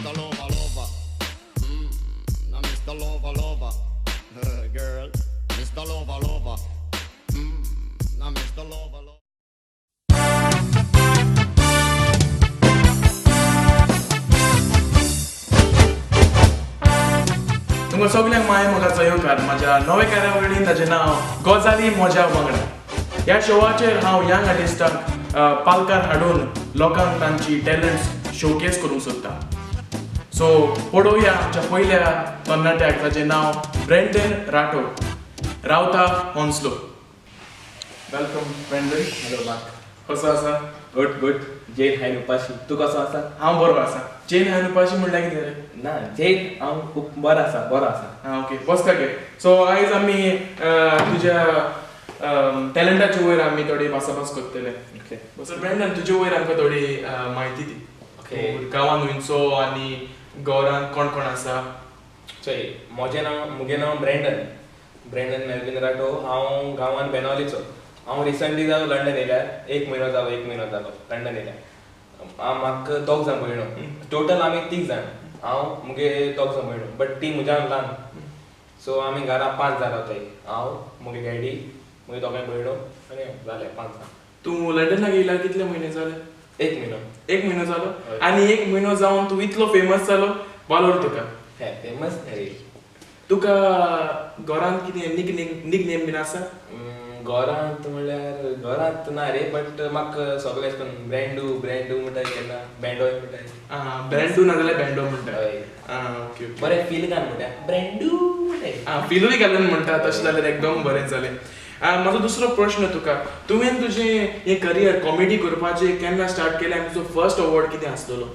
Mr. Lover Lover. Now Mr. Lover Lover. Girl, Mr. Lover Lover. Now Mr. Lover Lover. तुमकां सगल्यांक माया मोगाचो येवकार म्हज्या नवे कार्यावळीन, ताजें नांव गजाली म्हज्या वांगडा. ह्या शोवाचेर हांव यंग आर्टिस्टांक पालकार हाडून लोकांक तांची टॅलंट्स शोकेस करूंक सोदता. सो पळोवया आमच्या पयल्या तरणाट्याक, ताजें नांव ब्रेंडन राठोड, रावता होन्सलो. Welcome Brendon. Hello mark. कसो आसा? गुड गुड, जेन हायन उपाशी. तूं कसो आसा? हांव बरो आसा. चेन हायन उपाशी म्हणल्यार कितें रे? ना, जेन हांव खूब बरो आसा, बरो आसा. आं, ओके, बसता गे. सो आयज आमी तुज्या टॅलंटाचे वयर आमी थोडी भासाभास करतले. ओके. सो ब्रेंडन, तुजे वयर आमकां थोडी म्हायती दी. ओके. तूं गांवान खंयचो आनी घरांत कोण कोण आसा? चोय, म्हजें नांव, मुगे नांव ब्रँडन, ब्रँडन मेल्विन राठो. हांव गांवान बेनावलीचो. हांव रिसंटली जालो लंडन येयल्यार, एक म्हयनो जालो, एक म्हयनो जालो लंडन येयल्यार. म्हाका दोग जाण भयणो, टोटल आमी तीग जाण. हांव, मुगे दोग जाण भयणो, बट ती म्हज्यान ल्हान. सो आमी घरा पांच जाण रावताय. हांव, मुगे डॅडी, मुगे दोगांय भयणो आनी हांव, जाले पांच जाण. तूं लंडनाक येयल्यार कितले म्हयने जाले? एक म्हयनो. एक म्हयनो जालो? हय. आनी एक म्हयनो जावन तूं इतलो फेमस जालो, वालोर तुका. हे फेमस रे. तुका घरांत कितें निक नेम बीन आसा? घरांत म्हणल्यार घरांत ना रे, बट म्हाका सगळे अशें करून ब्रँडू ब्रँडू म्हणटाय, केन्ना बँडोय म्हणटाय. आं, ब्रँडू नाजाल्यार बँडो म्हणटा. हय. आं, ओके ओके. बरें फील घाल म्हणटा, ब्रँडू म्हणटाय. आं, फिलूय घालून म्हणटा तशें जाल्यार एकदम बरें जालें. म्हजो दुसरो प्रश्न तुका, तुवें तुजें हें करियर कॉमेडी करपाचें केन्ना स्टार्ट केलें आनी तुजो फर्स्ट अवॉर्ड कितें आसतलो?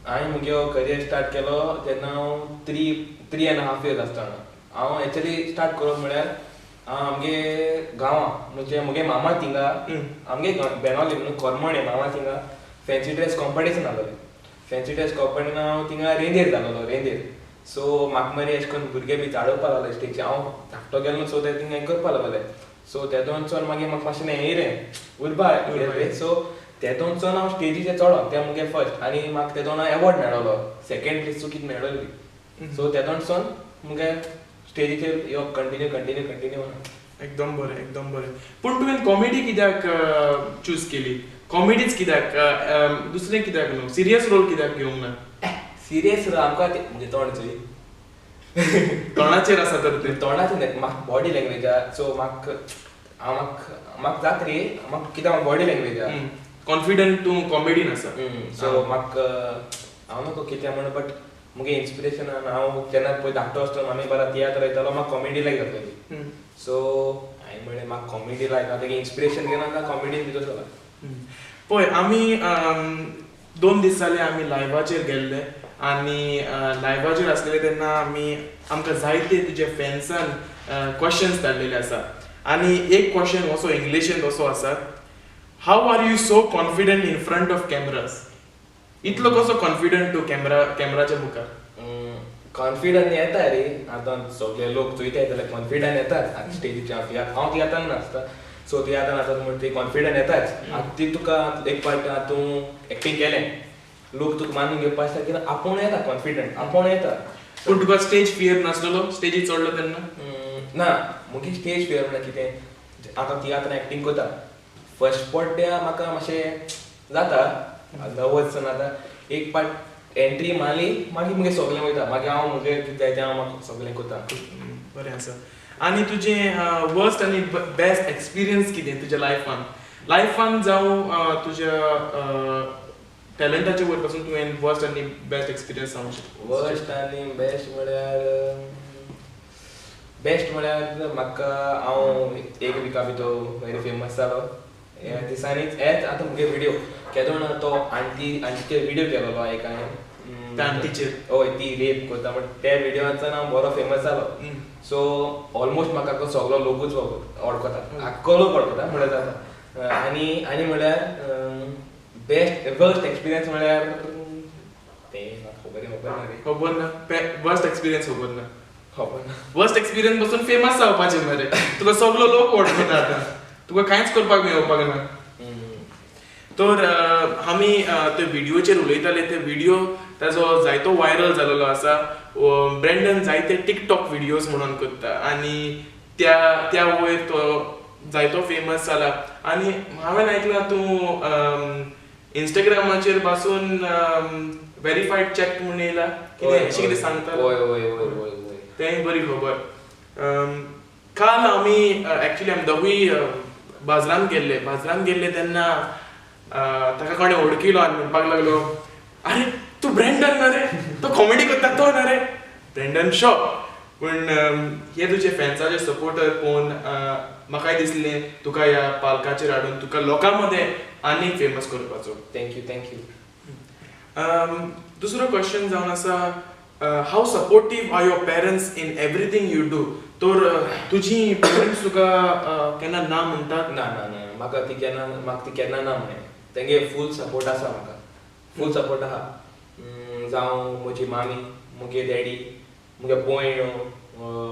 हांवें मुगे हो करियर स्टार्ट केलो तेन्ना हांव 3.5 years आसतना. हांव एक्चुअली स्टार्ट करप म्हळ्यार हांव आमगे गांवां, म्हणजे मुगे मामा थिंगा, आमगे बेनावली न्हू करमणे मामा थिंगा फॅन्सी ड्रेस कॉम्पिटिशन आसलेलें. फॅन्सी ड्रेस कॉम्पिटिशन हांव थिंगा रेंदेर जालोलो, रेंदेर. सो म्हाका मरे अशें करून भुरगे बी चाळोवपा लागले स्टेजीर. हांव धाकटो गेलो, सो ते थिंगा हें करपा लागले. सो तेदोनच्यान मागीर म्हाका मातशें हें येयलें, उर्बा येयलें. सो तेदोनच्यान हांव स्टेजीचेर चडोन तें मुगे फर्स्ट, आनी म्हाका तेदोन एवॉर्ड मेळोलो, सेकंड प्लेस कितें मेळोली. सो तेदोनच्यान मुगे स्टेजीचेर यो कंटिन्यू कंटिन्यू कंटिन्यू. एकदम बरें, एकदम बरें. पूण तुवें कॉमेडी कित्याक चूज केली? कॉमेडीच कित्याक, दुसरें कित्याक न्हू? सिरियस रोल कित्याक घेवंक ना? सिरियस आमकां ते म्हणजे तोंड चोय. तोंडाचेर आसा तर तें. तोंडाचेर न्हय, म्हाका बॉडी लँग्वेज आहा. सो म्हाका हांव म्हाका म्हाका जाता रे, म्हाका कित्याक बॉडी लँग्वेज आहा. कॉन्फिडंट तूं कॉमेडीन आसा. सो म्हाका हांव नको कित्याक म्हण, बट मुगे इन्स्पिरेशन हांव जेन्ना पळय धाकटो आसतना मामी बारा तियात्र वयतालो, म्हाका कॉमेडी लायक जाताली. सो हांवें म्हणलें म्हाका कॉमेडी लायक, हांव तेगे इन्स्पिरेशन घेवन आतां कॉमेडीन भितर सरला. पळय, आमी 2 दीस जाले आमी लायव्हाचेर गेल्ले आनी लायव्हाचेर आसलेले तेन्ना आमी आमकां जायते तुजे फॅन्सान क्वेश्चन्स धाडलेले आसा. आनी एक क्वेश्चन असो इंग्लिशीन असो आसा, How are you so confident in front of cameras? इतलो कसो कॉन्फिडंट तूं कॅमराच्या मुखार? कॉन्फिडंट येता रे, आतां सगळे लोक चोयताय जाल्यार कॉन्फिडंट येताच. आतां स्टेजीचेर हांव तियात्रान नाचता, सो तियात्रान आसता म्हणटा ती कॉन्फिडंट येताच. आतां ती तुका एक पावट तूं एक्टींग केलें, लोक तुका मानून घेवपा आसता कित्याक आपूण येता कॉन्फिडंट, आपूण येता. पूण तुका स्टेज फियर नासलेलो स्टेजीर चडलो तेन्ना? ना, मुगे स्टेज फियर म्हणल्यार कितें, आतां तियात्रान एक्टींग करता फर्स्ट पड्ड्या म्हाका मातशें जाता नर्वस जाता. एक पाट एंट्री मारली मागीर मुगे सगळें वयता, मागीर हांव मुगे कितें जाय तें हांव म्हाका सगळें करता. बरें आसा. आनी तुजें वर्स्ट आनी बेस्ट एक्सपिरियन्स कितें तुज्या लायफान, लायफान जावं तुज्या टॅलंटाचे वयर पासून तुवें वर्स्ट आनी बेस्ट एक्सपिरियन्स सांगूंक शकता? वर्स्ट आनी बेस्ट म्हळ्यार, बेस्ट म्हळ्यार म्हाका हांव एक विका भितर व्हेरी फेमस जालो ह्या दिसांनीच. हेच आतां मुगे व्हिडियो केदोण तो आंटीचेर व्हिडियो केलोलो एक हांवें. त्या आंटीचेर? हय, ती रेप करता, बट त्या व्हिडियोच्यान हांव बरो फेमस जालो. सो ऑलमोस्ट म्हाका सगलो लोकूच वळखता, आख्खो लोक वळखता म्हळ्यार जाता. आनी आनी म्हळ्यार बेस्ट वर्स्ट एक्सपिरियन्स म्हळ्यार तें म्हाका खबर खबर ना रे. खबर ना? वर्स्ट एक्सपिरियन्स खबर ना? खबर ना. वर्स्ट एक्सपिरियन्स पासून फेमस जावपाचें मरे. तुका सगलो लोक वळखता आतां, तुका कांयच करपाक मेळपाक ना. तर आमी ते व्हिडियोचेर उलयताले, ते व्हिडियो ताजो जायतो व्हायरल जालेलो आसा. ब्रँडन जायते टिकटॉक व्हिडियोज म्हणून करता आनी त्या त्या वयर तो जायतो फेमस जाला. आनी हांवें आयकलां तूं इंस्टाग्रामाचेर पासून व्हेरीफायड चॅक म्हूण येयला कितें, अशें कितें सांगता? हय हय हय हय हय. तेंय बरी खबर. काल आमी एक्चुली आमी दोगूय बाजारांत गेल्ले. बाजारांत गेल्ले तेन्ना ताका कोणें वळखिलो आनी म्हणपाक लागलो, आरे तूं ब्रँडन ना रे, तो कॉमेडी करता तो ना रे, ब्रँडन शॉ. पूण हे तुजे फॅन्साचे सपोर्टर पळोवन म्हाकाय दिसलें तुका ह्या पालकाचेर हाडून तुका लोकां मदें आनीक फेमस करपाचो. Thank you, thank you. दुसरो क्वेश्चन जावन आसा, how supportive are your parents in everything you do? तर तुजी पेरंट्स तुका केन्ना ना म्हणटात? ना ना ना, म्हाका ती केन्ना ना म्हणे. तेंगे फूल सपोर्ट आसा म्हाका, फूल सपोर्ट आहा. जावं म्हजी मामी, मुगे डॅडी, मुगे भयण,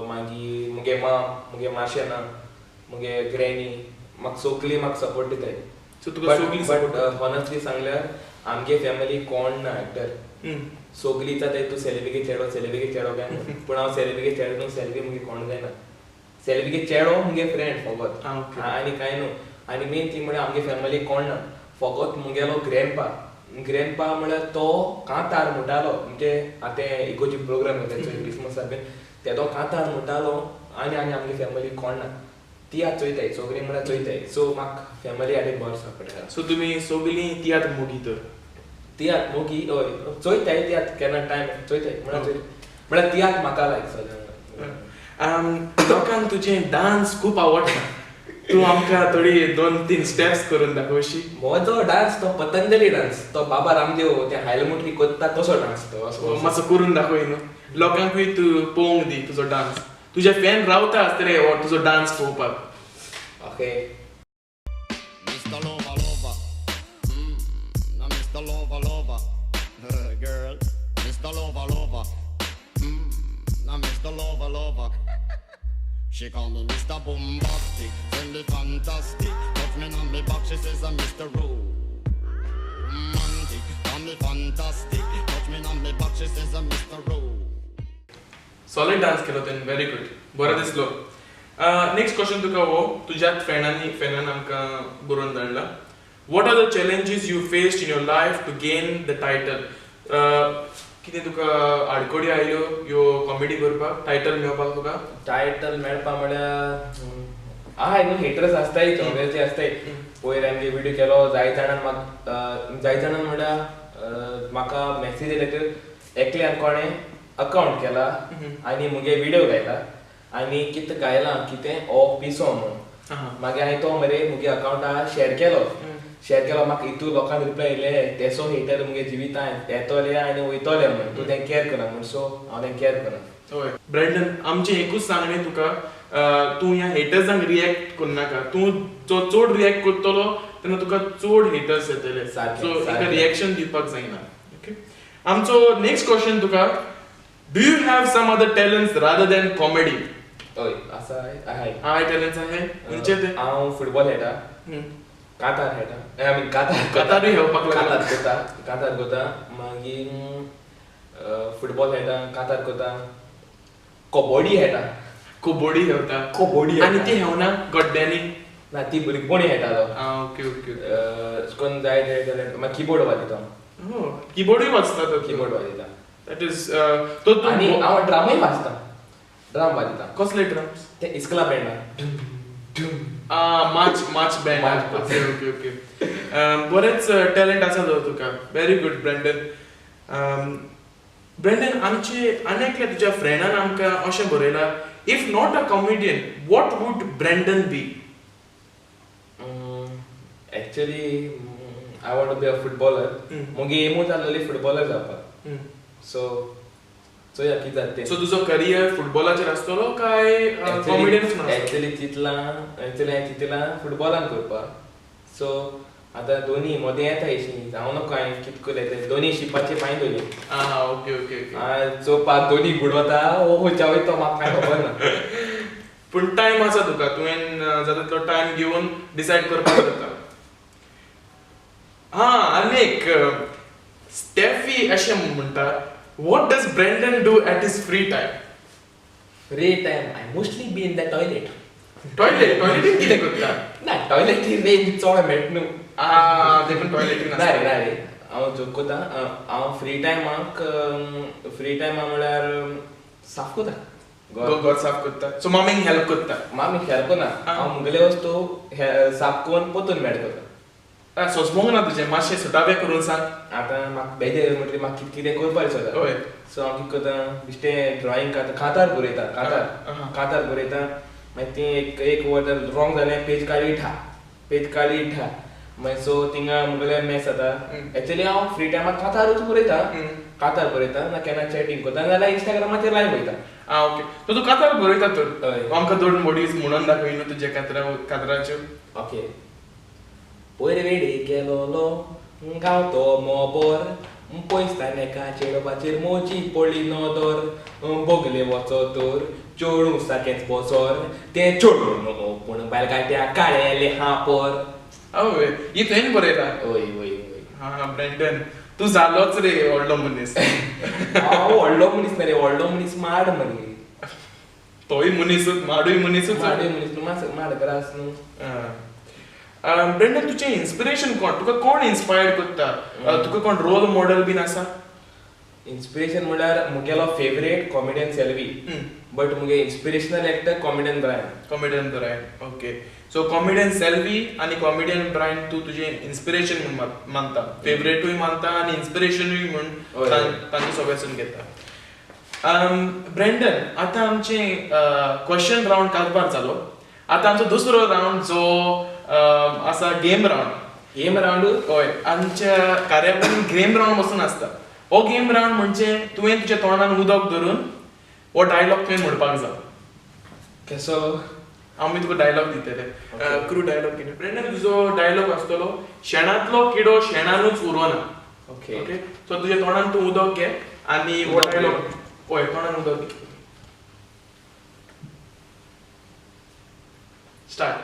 मागीर मुगे माम, मुगे माशेना, मुगे ग्रॅनी, म्हाका सगळीं म्हाका सपोर्ट दिताय. सो तुका सगळीं बट सपोर्ट. ऑनेस्टली सांगल्यार आमगे फॅमिली कोण ना एक्टर. सगळीं जाताय तूं सेल्वीगे चेडो, सेल्वीगे चेडो काय म्हणून. पूण हांव सेल्वीगे चेडो न्हू, सेल्वी मुगे कोण जायना. सेल्वीगे चेडो मुगे फ्रेंड फकत. आं, ओके. आनी कांय न्हू. आनी मेन थिंग म्हळ्यार आमगे फॅमिली कोण ना, फकत मुगेलो ग्रँडपा. ग्रँडपा म्हळ्यार तो कांतार म्हणटालो, म्हणजे आतां इगोर्जी प्रोग्राम येता चोय क्रिसमसा बीन, ते तो कांतार म्हणटालो. आनी आनी आमगे फॅमिली कोण ना, तियात्र चोयताय सगळीं, म्हळ्यार चोयताय. सो म्हाका फॅमिली आनी बरो सपोर्ट आहा. सो तुमी सगळीं तियात्र मोगी तर? तियात्र मोगी, हय, चोयताय तियात्र केन्ना टायम चोयताय, म्हळ्यार चोयताय, म्हळ्यार तियात्र म्हाका लायक सगळ्यांक. लोकांक तुजें डान्स खूब आवडटा. तूं आमकां थोडी दोन तीन स्टेप्स करून दाखोवशी? म्हजो डान्स तो पतंजली डान्स, तो बाबा रामदेव ते हायलमुठी करता तसो डान्स तो असो. मातसो करून दाखय न्हू लोकांकूय, तूं पळोवंक दी तुजो डान्स. तुजे फॅन रावता आसतले हो तुजो डान्स पळोवपाक. Okay. Mr. Lover, lover. Now Mr. Lover, lover. Girl. Mr. Lover, lover. Now Mr. Lover, lover. She call me Mr. Bombastic, tell me fantastic. Touch me on me back, she says I'm Mr. Romantic. Call me fantastic. Touch me on me back, she says I'm Mr. Ro. Solid dance केलो तुवें, very good, बरो दिसलो. Next question तुका हो तुज्याच फ्रेंडांनी फॅनान आमकां बरोवन धाडला. What are the challenges you faced in your life to gain the title? कितें तुका आडखळी आयल्यो ह्यो कॉमेडी करपाक, टायटल मेळपाक तुका? टायटल मेळपा म्हळ्यार आहाय न्हू, हेटर्स आसताय, ऑब्वियसली आसताय. पयर आमगे व्हिडिओ केलो, जाय जाणान म्हाका, जाय जाणान म्हळ्यार म्हाका मॅसेज येयले तर एकल्यान कोणें अकाउंट केला आनी मुगे व्हिडिओ घायला आनी कितें गायलां कितें ओ पिसो म्हणून. मागीर हांवें तो मरे मुगे अकाउंटा शेअर केलो, शेअर केलो. म्हाका हितू लोकांक रिप्लाय येयले, तेसो हेटर मुगे जिवितान येतोले आनी वयतोले म्हण, तूं तें कॅर करना म्हण. सो हांव तें कॅर करना. हय ब्रँडन, आमचें एकूच सांगणें तुका, तूं ह्या हेटर्सांक रिएक्ट करनाका. तूं जो चड रिएक्ट करतलो तेन्ना तुका चड हेटर्स येतले. सो एका रिएक्शन दिवपाक जायना. ओके, आमचो नेक्स्ट क्वेश्चन तुका, do you have some other talents rather than comedy? हय, आसा, आहाय. हाय, टॅलंट्स आहे खंयचे ते? हांव फुटबॉल खेळटा, कांतार खेळटा, I mean कांतार. कांतारूय खेळपाक लागला. कांतार करता, कांतार करता. मागीर फुटबॉल खेळटा, कांतार करता, कबड्डी खेळटा. कबड्डी खेळटा? कबड्डी. आनी ती खेळना गड्ड्यांनी? ना, ती भुरगेपणी खेळटालो. आं ओके ओके अशें करून जाय ते टॅलंट. मागीर किबोर्ड वाजयता. हो, किबोर्डूय वाजता? किबोर्ड वाजयता. That is तो तूं आनी हांव ड्रामूय वाजता, ड्राम वाजयता. कसले ड्रम्स? ते इस्कला बँडा. मार्च मार्च बँड. मार्च. ओके ओके ओके, बरेच टॅलंट आसा तर तुका. Very good Brandon. ब्रँडन, आमचे आनी एकल्या तुज्या फ्रेंडान आमकां अशें बरयलां, if not a comedian, what would Brandon be? Actually I want to be a footballer. मुगे एमूच आसलेली फुटबॉलर जावपाक. सो चोया कितें जाता तें. सो तुजो करियर फुटबॉलाचेर आसतलो काय कॉमेडियन म्हणून आसतलो? एक्चुअली चिंतलां, एक्चुअली हांवें चिंतलां फुटबॉलान करपाक. सो आतां दोनी मदें येता हेशी, हांव नको हांवें कितें केलें तें, दोनी शिपाचे पांय दोनी. आं ओके ओके ओके चोवपाक दोनी बुडवता हो खंयच्या वयता तो म्हाका कांय खबर ना. पूण टायम आसा तुका, तुवें जाता तितलो टायम घेवन डिसायड करपाक जाता. हा, आनी एक स्टेफी अशें म्हणटा, what does Brandon do at his free time? Free time I mostly be in the toilet. Toilet? टॉयलेटीन कितें करता? ना, टॉयलेटीन रेंज चड मेळट न्हू. देखून टॉयलेटीन? ना रे, ना रे, हांव जोक कोता. हांव फ्री टायमाक, फ्री टायमा म्हळ्यार साफ कोता. घर साफ करता? सो मम्मीक हेल्प करता? मामी हेल्प कोना, हांव मुगेले वस्तू साफ करून पोतून मेळ कोता. सोंसमोंक ना तुजें, मातशें सुटावे करून सांग. आतां म्हाका बेजार म्हणटकीर म्हाका कितें कितें करपाक दिसता. सो हांव कितें करता, बेश्टें ड्रॉइंग काडटा, कांतार बरयता, कांतार. कांतार बरयता, मागीर ती एक एक वर्ड रॉंग जालें, पेज काडली ठा, पेज काडली ठा, मागीर सो थिंगा मुगेलें मॅस जाता. एक्चुअली हांव फ्री टायमार कांतारूच बरयता. कांतार बरयता ना, केन्ना चॅटींग करता, नाजाल्यार इंस्टाग्रामाचेर लायव वयता. आं, ओके, सो तूं कांतार बरयता तर? हय. आमकां दोन मोडीज म्हणून दाखय न्हू तुजे कातरा कातराच्यो. ओके. पयर वेडे गेलोलो गांवतो मोबोर, पयसतान एका चेडवाचेर मोजी पडली नदर. बोगले वचो तर चेडूं सारकेंच बसोर, तें चेडूं न्हू पूण बायल गायट्या काळेलें हा पोर. आवय, ही तुवें बरयला? हय हय हय. हा ब्रँडन, तूं जालोच रे व्हडलो मनीस. हांव व्हडलो मनीस ना रे, व्हडलो मनीस माड मरे. तोय मनीसूच, माडूय मनीसूच. माडूय मनीस न्हू, मातसो माड ग्रास न्हू. ब्रँडन, तुजें इन्स्पिरेशन कोण? तुका कोण इन्स्पायर्ड करता? तुका कोण रोल मॉडल बीन आसा? इन्स्पिरेशन म्हळ्यार मुगेलो फेवरेट कॉमेडियन सेल्वी, बट मुगे inspirational actor comedian Brian. Comedian Brian, okay. So comedian Selvi आनी कॉमेडियन ब्रायन तूं तुजें इन्स्पिरेशन म्हूण मानता, फेवरेटूय मानता आनी इन्स्पिरेशनूय म्हूण तांचे सोबेसून घेता. ब्रँडन, आतां आमचें क्वेश्चन रावंड काबार जालो. आतां आमचो दुसरो रावंड जो आसा, गेम रावंड. Game round? हय, आमच्या कार्यावळीन गेम रावंड बसून आसता. हो गेम रावंड म्हणजे तुवें तुज्या तोंडान उदक धरून हो डायलॉग तुवें म्हणपाक जाय. केसो? आमी तुका डायलॉग दितले. क्रू डायलॉग कितें? ब्रँडन, तुजो डायलॉग आसतलो, शेणांतलो किडो शेणानूच उरोना. ओके. ओके, सो तुज्या तोंडान तूं उदक घे आनी हो उदक डायलॉग. हय, तोंडान उदक घे. स्टार्ट.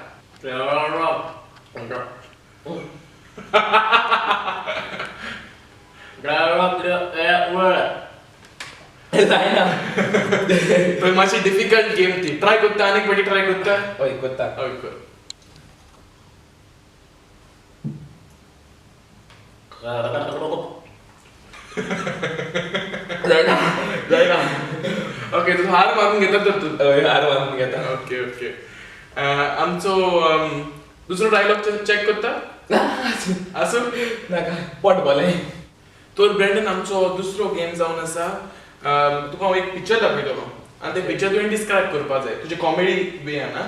जायना. थंय मातशी डिफिकल्ट गेम ती. ट्राय करता? आनीक फावटी ट्राय करता? हय, करता. हय, कर. जायना, जायना. ओके, तूं हार मारून घेता तर तूं? हय, हार मारून घेता. ओके ओके आमचो दुसरो डायलॉग चॅक करता? आसूं. नाका, पोट बोलें. तर ब्रँडन, आमचो दुसरो गेम जावन आसा, तुका हांव एक पिक्चर दाखयतलो आनी तें पिक्चर तुवें डिस्क्रायब करपाक जाय तुजे कॉमेडी वे ना.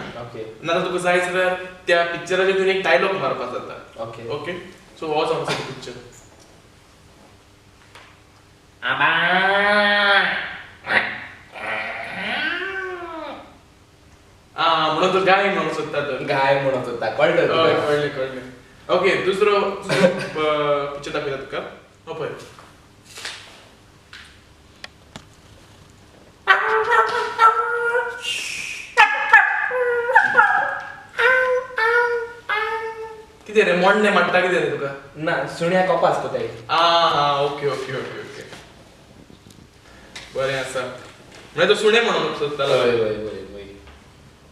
नाजाल्यार तुका जाय जाल्यार त्या पिक्चराचेर तुवें एक डायलॉग मारपाक जाता. ओके. ओके, सो हो जावन आसा पिक्चर. आबा. आ, म्हणून तूं गाय म्हणूंक सोदता तर? गाय म्हणत होता, कळलं हय. तुका? कळ्ळें, कळ्ळें. ओके, दुसरो दुसरो पिक्चर दाखयता तुका, हो पळय. कितें रे, मोडणें माडटा कितें रे तुका? ना, सुण्या कपास कोताय. आ हा, ओके ओके ओके ओके, बरें आसा. म्हळ्यार तो सुणें म्हणूंक सोदतालो? हय हय हय हय.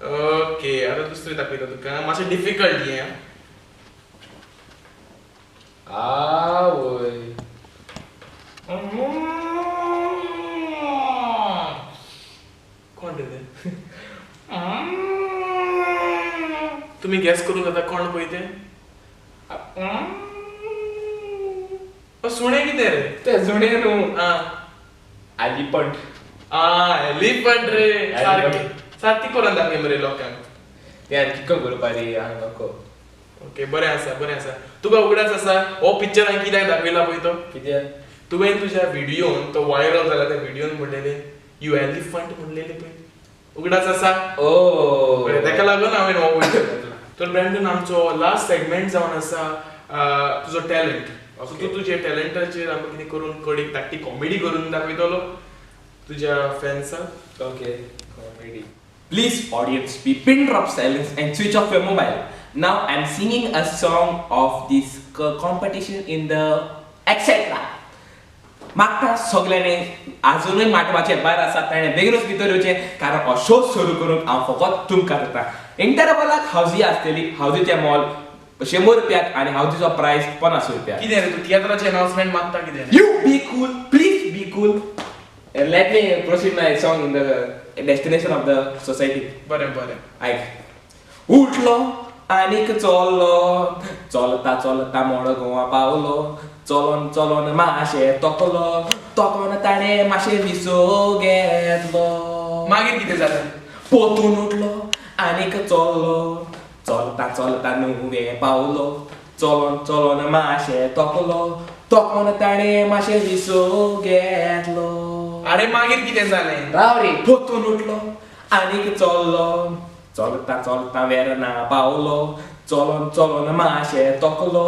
ओके, आतां दुसरी दाखयता तुका, मातशें डिफिकल्ट हें. आवय. कोण रे ते? तुमी गॅस करूंक जाता कोण पळय ते? ओ, सुणें कितें रे? ते सुणे न्हू. आ. एलिफंट. आ, एलिफंट रे. Elephant. सारकी सारकी करून दाखय मरे लोकांक. ते आनी कितको करपा रे, हांव नको. ओके, बरें आसा, बरें आसा. तुका उगडास आसा हो पिक्चर हांवें कित्याक दाखयला पळय तो? कित्याक? तुवें तुज्या व्हिडियोन, तो व्हायरल जाला त्या व्हिडियोन म्हणलेले, "you elephant" म्हणलेले पळय, उगडास आसा? ओ. बरें, ताका लागून हांवें हो व्हिडियो घातला. तर ब्रँडन, आमचो लास्ट सेगमेंट जावन आसा तुजो टॅलंट. सो तूं तुज्या टॅलंटाचेर आमकां कितें करून कडीक धाकटी कॉमेडी करून दाखयतलो तुज्या फॅन्साक. Okay, comedy. Please, audience, be pin drop silence and switch off your mobile. Now I'm singing a song of this competition in the etc. मागता सगल्यांनी आजुनूय माटवाचे भायर आसा ताणें बेगीनूच भितर येवचें, कारण हो शो सुरू करूंक हांव फकत तुमकां जाता. इंटरवलाक हावजी आसतली, हावजीचें मोल 100 रुपयाक आनी हावजीचो प्रायस 50 रुपया. कितें रे, तूं तियात्राचें अनाउन्समेंट मागता कितें? You be cool, please be cool. And let me proceed my song in the destination of the society. बरें बरें. आयक. उठलो आनीक चल्लो, चलता चलता मडगांवा पावलो, चलोन चलोन माशें तोकलो, तोकोन ताणें मातशें विसो घेतलो. मागीर कितें जालें? पोतून उठलो आनीक चल्लो, चलता चलता नुवें पावलो, चलोन चलोन माशें तोकलो, तोकोन ताणें मातशें विसो घेतलो. अरे मागीर कितें जालें? राव रे. पोतून उठलो आनीक चल्लो, चलता चलता वेर्ना पावलो, चलोन चलोन माशें तोकलो,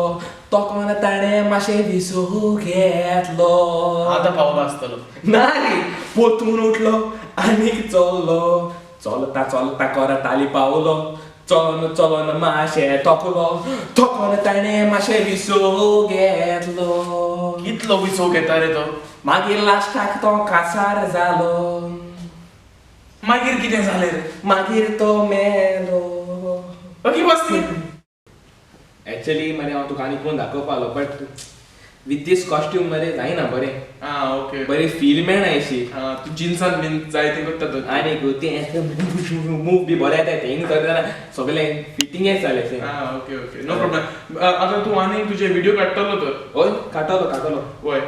तोकोन ताणें मातशें विसो घेतलो. आतां पावलो आसतलो. ना रे. पोतून उठलो आनीक चल्लो, चलता चलता कोराताली पावलो, चलोन चलोन माशें तोकलो, तोकोन ताणें मातशें विसो घेतलो. कितलो विसो घेता रे तो? मागीर लास्टाक तो कासार जालो. मागीर कितें जालें रे? मागीर तो मेलो. ओके बस. एक्चुअली मरे हांव तुका आनी कोण दाखोवपालो, बट विथ these costume मरे जायना बरें. आं ओके. बरी फील मेळना अशी. आं, तूं जिन्सान बीन जाय तें करता तर. आनी तें मूव बी बरें येता, तें करतना सगळें फिटींगेच जालें अशें. आं ओके ओके, नो प्रॉब्लम. आतां तूं आनी तुजे व्हिडियो काडटलो तर? हय, काडटलो काडटलो. वय,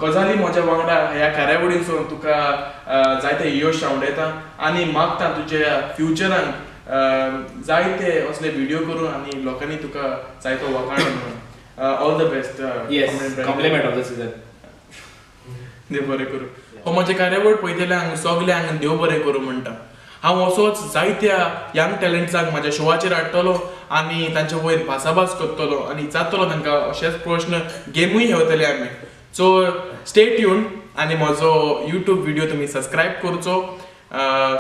गजाली म्हज्या वांगडा ह्या कार्यावळींसून तुका जायते यश आंवडेता आनी मागता तुज्या फ्युचरान जायते असले व्हिडियो करून आनी लोकांनी तुका जायतो वखाण म्हणून. All the best. Yes, compliment of the season. देव बरें करूं. हो म्हजें कार्यावळ पळयतल्यांक सगल्यांक देव बरें करूं म्हणटा. हांव असोच जायत्या यंग टॅलंट्सांक म्हाज्या शोवाचेर हाडटलो आनी तांचे वयर भासाभास करतलो आनी विचारतलो तांकां अशेच प्रश्न, गेमूय खेळतले आमी. सो स्टे ट्यून आनी म्हजो युट्यूब व्हिडियो तुमी सबस्क्रायब करचो,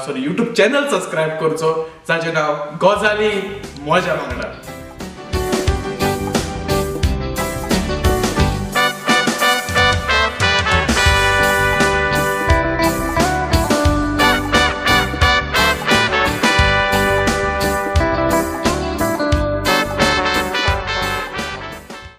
सॉरी, युट्यूब चॅनल सबस्क्रायब करचो, जाचें नांव गजाली म्हज्या वांगडा.